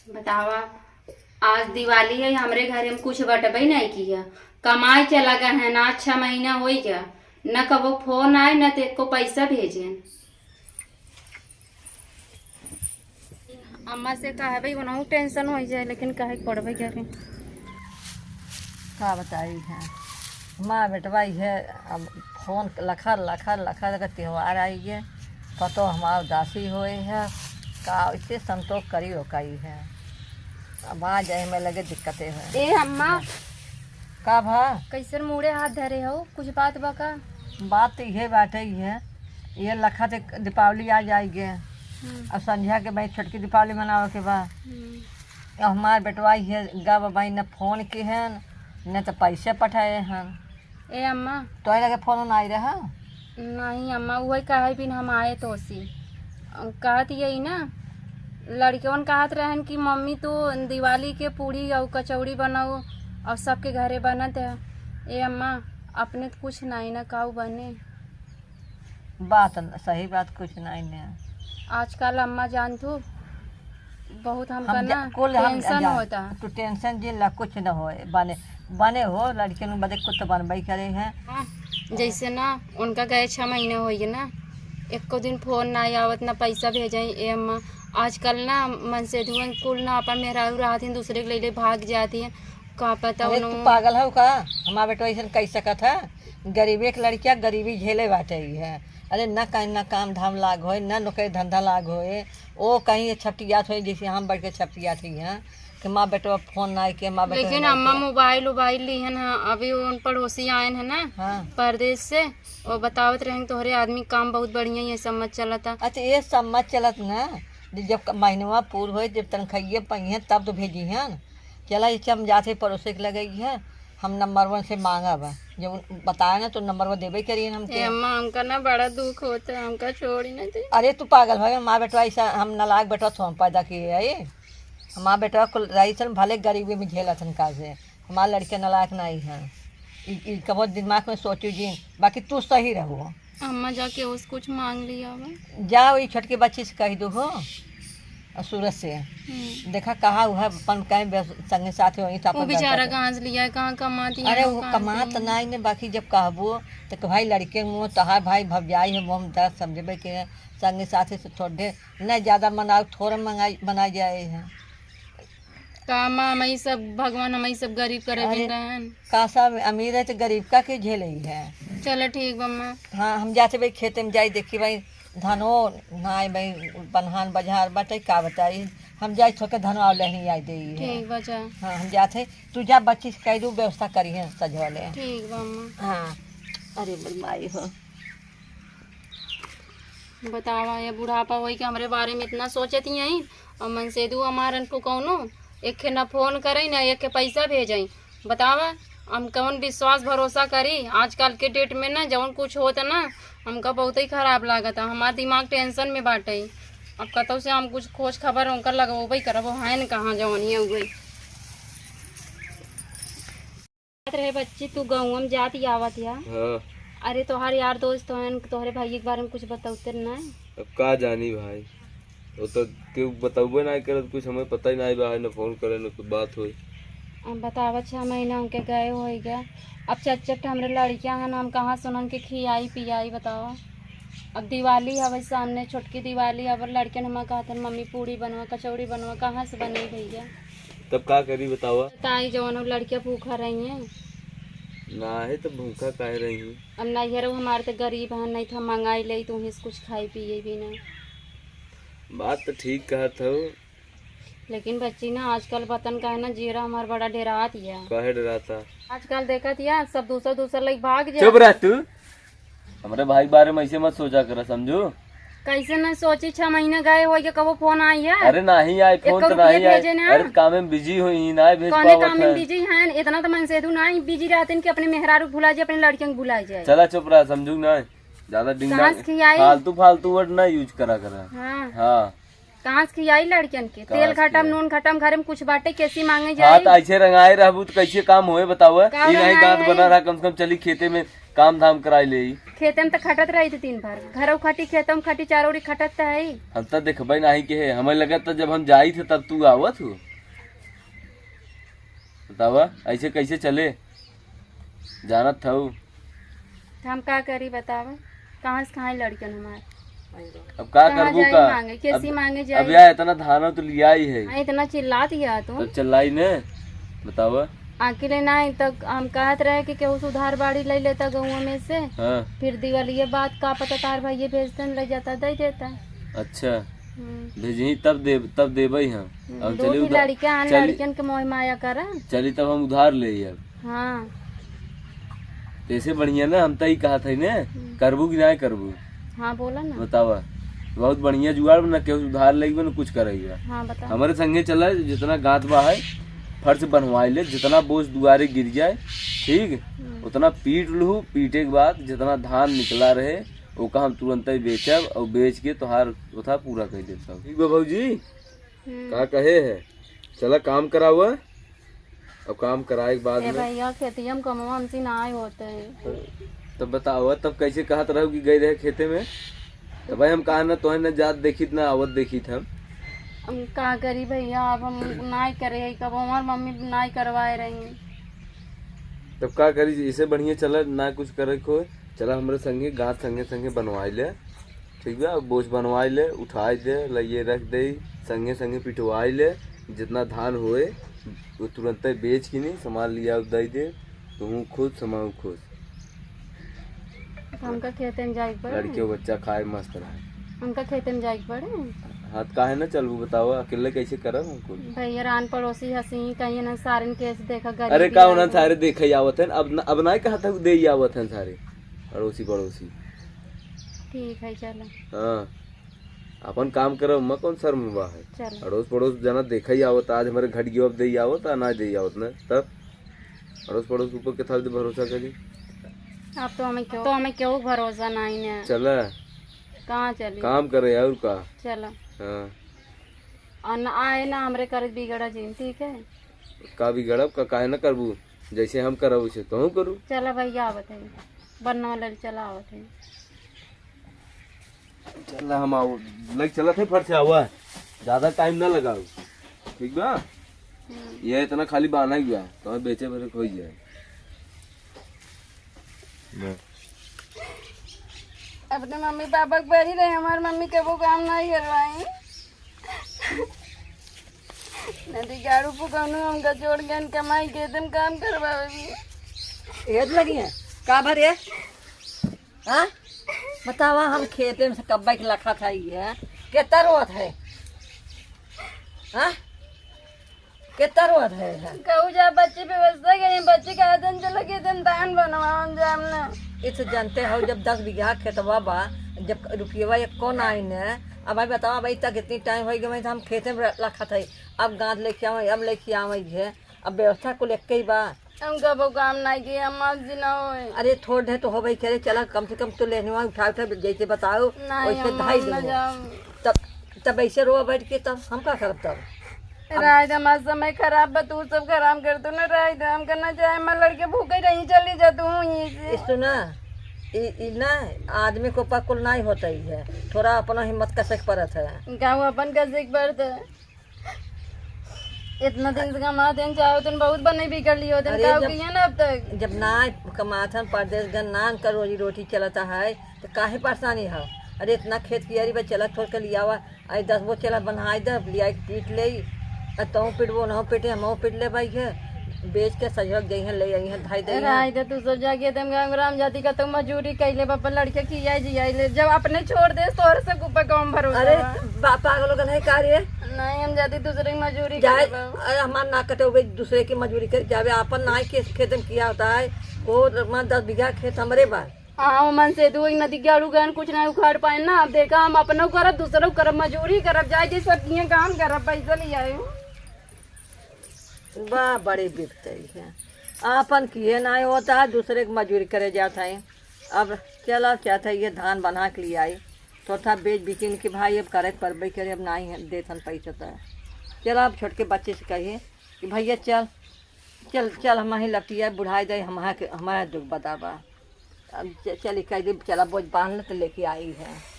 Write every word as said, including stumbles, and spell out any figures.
बतावा, आज दिवाली है, हमरे घरे में कुछ बटबे नहीं किया। कमाए चला गए हैं, ना अच्छा महीना होई गया, न कबो फोन आए, न तो एको पैसा भेजेन। अम्मा से कहबे, उनहु टेंशन हो जाए, लेकिन कहे के पड़बे करे। का बताई है, माँ बेटवा इहे अब फोन लखर लखर लखर के त्योहार आई है, पतो हमार उदासी होए है, का इसे संतोष करी ओकाई है। अब आ जाए में लगे दिक्कते है। ए अम्मा, का भा? कैसन मुड़े हाथ धरे हो, कुछ बात बा का? बात तो इहे बाटे ही है, ये लखा ते दीपावली आ जाएगी। हम्म। अब संध्या के भाई छोटकी दीपावली मनावे के बा। हम्म। अब हमार बेटवा इहे गा बाबा न फोन की है, न तो पैसे पठाए हैं। ए अम्मा। तोहरे लगे फोन उन आई रहा? नहीं अम्मा, वही कहे बिन हम आए तोसी। कहत यही ना, लड़कवन कहत रहन कि मम्मी तू दिवाली के पूड़ी और कचौड़ी बनाओ और सबके घरे बनत है। ए अम्मा, अपने तो कुछ नहीं ना, काऊ बने। बात न-, सही बात कुछ नहीं ने। आजकल अम्मा जान तू, बहुत हमका हम जा-, ना कुल हम टेंशन जा-, होता। तू टेंशन जिन ला, कुछ न होए, बने, बने हो, लड़कियन बदे कुछ तो बनबे करे हैं। हाँ, जैसे ना उनका गए छह महीना होई ना, एको दिन फोन ना आवत, ना पैसा भेजाई। ए अम्मा, आजकल ना मनसेधुअन कुल ना अपन मेहरारू रहत हैं, दूसरे के ले ले भाग जाती हैं। का पता अरे, उन्हों- तू पागल हौ का? हमार बेटवा ऐसन कह सकत है? गरीबे के लड़किया गरीबी झेले बाटे ही है। अरे, ना कहीं ना काम धाम लाग होए, ना नौकरी धंधा लाग होए, ओ कहीं छपटियात होए, जैसे हम बैठ के छपटियात ही हैं कि माँ बेटवा फोन ना आए के, माँ बेटवा लेकिन ना अम्मा आए के। मोबाइल उबाइल लिहन है, अभी उन पड़ोसी आयन है ना हाँ। परदेश से, वो बतावत रहे तोहरे आदमी काम बहुत बढ़िया, ये सब मत चलता। अच्छा, ये सब मत चलत ना, जब क-, महीनवा पूर होए, जब तनखाइये पइहैं, तब तो भेजिहैं। चला, ये हम जाते पड़ोसी के लगे ही है, हम नंबर वन से मांगब। जब उन-, बताए ना, तो नंबर वन देबे करिए हमके। ए अम्मा, हमका ना बड़ा दुख होता, हमका छोड़ी ना दे। अरे, तू पागल हो, हमार बेटवा ऐसा, हम नालायक बेटवा थोम पैदा किए है। हमार बेटवा कुल रही सन, भले गरीबी में झेला सन का से। हमार लड़के नालायक नहीं है। ई, ई कबो दिमाग में सोचू जी, बाकी तू सही रहो। अम्मा जाके उस कुछ मांग लिया बा। जा, वही छोटकी बच्ची से कह दो हो, और सूरज से। हम्म। देखा, कहा हुआ अपन कहीं बे-, संगे साथ वहीं तो वो अपन बेचारा घर कहाँ से लिया है, कहाँ कमाती है, अरे, वो वो कहाँ कमात से? नहीं ने, बाकी जब कहबो तो कि भाई, लड़के मुँह तोहार भाई भौजाई है, वो हम दर्द समझबे के संगे साथ से थोड़े, नहीं ज्यादा मनाओ, थोड़ा मंगाई, मना जाए है। का माँ, हमई सब, भगवान हमई सब गरीब करे अरे, बिन रहन। का सब अमीर है तो गरीब का के झेले ही है। चलो ठीक बा माँ। हाँ, हम जाते भाई खेते में जाई, देखी भाई, धनो नाई भाई, बन्हान बझार बाटे, का बताई, हम जाई थोके धनवा लेहनी आई दे ही है। ठीक बा, जा। हाँ, हम जाते, तू जा बच्ची से कह दू, व्यवस्था करी है सजवा ले। ठीक बा माँ। हाँ, अरे मोर माई हो। बतावा, ये बुढ़ापा होई के हमरे बारे में इतना सोचत ही हैं, और मनसेदू हमारन को कौनो एक खे ना फोन करे, ना एक खे पैसा भेजे। बतावा, हम कौन विश्वास भरोसा करी? आजकल के डेट में ना जौन कुछ होत ना, हमका बहुत ही खराब लागत है। हमार दिमाग टेंशन में बाटे। अब कतौ से हम कुछ खोज खबर उनकर लगवबे करब, वो हैं न कहाँ जौन ही हुए। रहे बच्ची, तू गाँव में जात ही आवत या। हाँ। अरे, तोहार यार दोस्त हन, तोहरे भाई के बारे में कुछ बतौते ना। अब का जानी भाई, वो तो केहू बतौबे ना करत, कुछ हमें पता ही ना बा, न फोन करे, न कुछ बात होई। अब बतावा, छह महीना उनके गए होई गया। अब चट चट हमरे लड़कियां हन, हम कहाँ से उनके खियाई पियाई, बतावा। अब दिवाली हवे सामने, छोटकी दिवाली, अब लड़कियन हमार कहतन, "मम्मी, पूड़ी बनवा, कचौड़ी बनवा," कहाँ से बनी भैया? तब का करी बतावा? ताई जवन उ लड़कियां भूखा रही हैं। नाहीं तो भूखा काहे रही हैं? अब नैहर हमार तो गरीब है, नहीं तो हम मंगाई ले, तू ही से कुछ खाई पिए भी ना। बात तो ठीक कहत हो। लेकिन बच्ची ना, आजकल पतन का है ना, जीरा हमार बड़ा डेरात या। काहे डेराता? आजकल देखत या, सब दूसर दूसर लइके भाग जा। चुप रह तू। हमरे भाई के बारे में ऐसे मत सोचा करा, समझू? कैसे न सोची, छह महीने गए होई के कबो फोन आई है? अरे नहीं आई फोन, एको तो रुपया नहीं आई। भेजे ना। अरे काम में बिजी होई, ना भेज कौने पावत काम में है। बिजी हैं? इतना तो मनसेधू ना ही बिजी रहते हैं कि अपने मेहरारू के भुला जाए, अपने लड़कियों को भुला जाए। चला चुप रहा, समझू ना, ज्यादा डिंगा सांस खियाई। फालतू फालतू वर्ड ना यूज करा करा। हाँ। हाँ। कहाँ से खियाई लड़कियन के? तेल कहाँ से खटम, खियाई? नून खटम, घरे में कुछ बाटे, केसी माँगे हाँ, जाई? तो ऐसे रंगाए रहबू तो कैसे काम होए, बतावा? का ई नहीं, रंगाए गाँठ है? बना रहा, कम से कम चली खेते में काम धाम कराई ले। खेते में तो खटत रही थी दिन भर, घरों खटी, खेतों में खटी, चारों ओरी खटत तो है ही। हम तो देखबे नहीं के है, हमें लगत तो जब हम जाई थे तब तू आवत हो। बतावा, ऐसे कैसे चले? जानत हऊ। तो हम का करी, बतावा? कहाँ से कहाँ लड़कन हमार? अब का कहाँ करबू जाई का? माँगे? केसी अब, माँगे अब जाई? यार, इतना धान तो लिया ही है। हाँ, इतना चिल्लात ही है तू। तब चिल्लाई ने, बतावा। आखिर ले ना, तो हम कहत रहे कि केहू से उधार बाड़ी ले लेता गउँवा में से। हाँ। फिर दिवालिये बाद का पता तार भइये भेजते न ले जाता, दे देता। अच्छा। हम्म। भेजही तब दे, तब देबे हम। हम्म, अब दो चली ठे उधार, लड़का आन, चली, लड़कन के मोह माया करा। चली तब हम उधार ले अब। हाँ। तो ऐसे बढ़िया ना, हम तो ही कहा था ने, हम्म। करबू कि ना करबू? हाँ, बोला ना। बतावा, बहुत बढ़िया जुगाड़ बना, केहू से उधार लेके ना कुछ करेगा। हाँ, बता। हमारे संगे चला, जितना गाँठ बा है, फर्श बनवाई ले, जितना बोझ दुआरे गिर जाए, ठीक, हम्म। उतना पीट लू, पीटे के बाद जितना धान निकला रहे, ओका हम तुरंत ही बेचब और बेच के तोहार ओथा पूरा कर देब सब। ठीक बा भौजी, हम्म। का कहे है, चला काम करावा, अब काम कराए के बाद ए में। भैया, खेतिया में कमवा हमसे ना आए होते। तब बतावा, तब कैसे कहत रहू कि गए रहे खेते में? तब भाई हम कहा ना, तोहे ना जात देखित ना आवत देखित हम। हम का करी भैया, अब हम नाई करे, कब हमार मम्मी नाई करवाए रही। तब का करी, इसे बढ़िया चला, ना कुछ करे को, चला हमरे संगे, गाँठ संगे संगे बनवाई ले, ठीक बा? बोझ बनवाई ले, उठाई दे, लइये रख दे, संगे संगे पिटवाई ले, जितना धान होए, वो तुरंते बेच के नहीं, सामान लिया दे दे, तू खुश, समाऊ खुश। हमका खेते में जाए के पड़े। लड़के बच्चा खाए मस्त रहे। हमका खेते में जाए के पड़े। हाँ, तो काहे ना चलबू, बतावा, अकेले कैसे करब हम कुल? भैया, रान पड़ोसी हंसी, कहिए ना सारन के ऐसे देखा, गरीबी अरे, का उन्हन आदमी। सारे देखे आवत हैं, अब न, अब ना कहा था दे ही आवत हैं सारे अड़ोसी पड़ोसी। ठीक है, चलो। हाँ, अपन काम करब, मैं कौन शर्म बा है? चलो। अड़ोस पड़ोस जना देखे ही आवत, आज हमारे घट गयो, अब दे ही आवत, आ ना दे ही आवत ना, तब अड़ोस पड़ोस ऊपर के था भरोसा करी? अब तो हमें क्यों, तो हमें क्यों भरोसा नहीं है। चला। कहाँ चली? काम करे और का। चला। हाँ। और ना आए ना हमरे करे बिगड़ा जिन, ठीक है? का बिगड़ब का, काहे ना करबू? जैसे हम करब वैसे तोहू करू। चला भैया, आवत है, बन्ना वाला चला आवत है। चल हम आओ, लग चलत है फट से आवा, ज्यादा टाइम ना लगाओ, ठीक बा? हम्म। ये इतना खाली बान्हा ही बा, तो बेचे भरे खोई जाए। अपने मम्मी पापा के बरी रहे, हमार मम्मी कबो काम नहीं करवाई। नदी गाड़ू पुकौनू हमका छोड़ के कमाई के तुम काम करवावे भी। हेत लगी है का भरे? हाँ, बतावा, हम खेते में से कब्बे के लखा था ये, केता रोत है? हाँ, केता रोत है? कहू जा बच्ची व्यवस्था करी, बच्ची का दिन चलो के दिन दान बनवावन जा हमने। ये तो जानते हो, जब दस बीघा खेतवा बा, जब रुपयवा एक कौन आई ने, अब भाई बतावा, भाई तक इतनी टाइम हो गई, हम खेते में लखा था, अब गाँठ लेके आवे, अब लेके आवे है, अब व्यवस्था कुल एक ही बा। हम कबो काम नहीं किए, हम आज दिन होए। अरे, थोड़ ढेर तो होबे करे, चला, कम से कम तो लेने उठा उठा, जैसे बताओ, नहीं, वैसे हम धाई ना देबो। जाम। तब, तब ऐसे रोआ बैठ के, तब हम का करब तब? अब राय दे, हमार समय खराब बा, तू सब खराब कर दो ना, राय दे, हम करना चाहे, हमार लड़के भूखे रही, चली जा तू यहीं से। इस सुना, ई, ई ना, आदमी को ऊपर कुल नहीं होता ही है, थोड़ा अपना हिम्मत कसे के पड़त है। गाँव अपन कसे के पड़त है। इतना दिन से कमात हन, चाहो तन बहुत बने बिगड़ लियो तन, अरे का जब, किया ना अब तक? जब ना कमात हन, परदेस गन नान का रोजी रोटी चलता है, तो काहे परेशानी हो? अरे इतना खेत कियारी बा, चला थोड़ के लियावा, आई दस बो चला बनाई दे, लिया के पीट ले, आ तहूँ पिटबो, नहूँ पिटे, हमहूँ पिट ले भाई के, बेच के सहयोग जइहें, ले अइहें, धाई दे। राय दे, तू सब जाके तुम गाँव राम जाति का तुम मजूरी कैले, बापा लड़के खियाई जियाई ले, जब अपने छोड़ दे, तोहर से ऊपर कौन भरोसा अरे बा? बा-, पागल हो गए है का रे? नहीं, हम जाती दूसरे की मजूरी जाए, करे बा। अरे हमार ना कटे हुए दूसरे की मजूरी करे जावे, आपन ना के खेत में किया होता है, को हमार दस बीघा खेत हमरे बा। हाँ, मन से दू नदी गाड़ू गन कुछ ना उखाड़ पाए ना, अब देखा हम अपनो करब, दूसरो करब, मजूरी करब, जाए जे सब किए काम करब, पैसा ले आए। बा बड़े बिपतई है, आपन किए ना होता है, दूसरे की मजूरी करे जाता है। अब चला क्या था, ये धान बना के ले आई, तो था बेच बिकिन के भाई, अब करे के परबे करे, अब नाहीं है, देत हन पैसा तो। चला, अब छोटके बच्चे से कहिए कि भैया चल, चल, चल, हम ही लपटिया बुढ़ाई दे, हम के, हमारा दुख बताबा। अब च-, चली कह दे, चला बोझ बांध ले तो लेके आई है।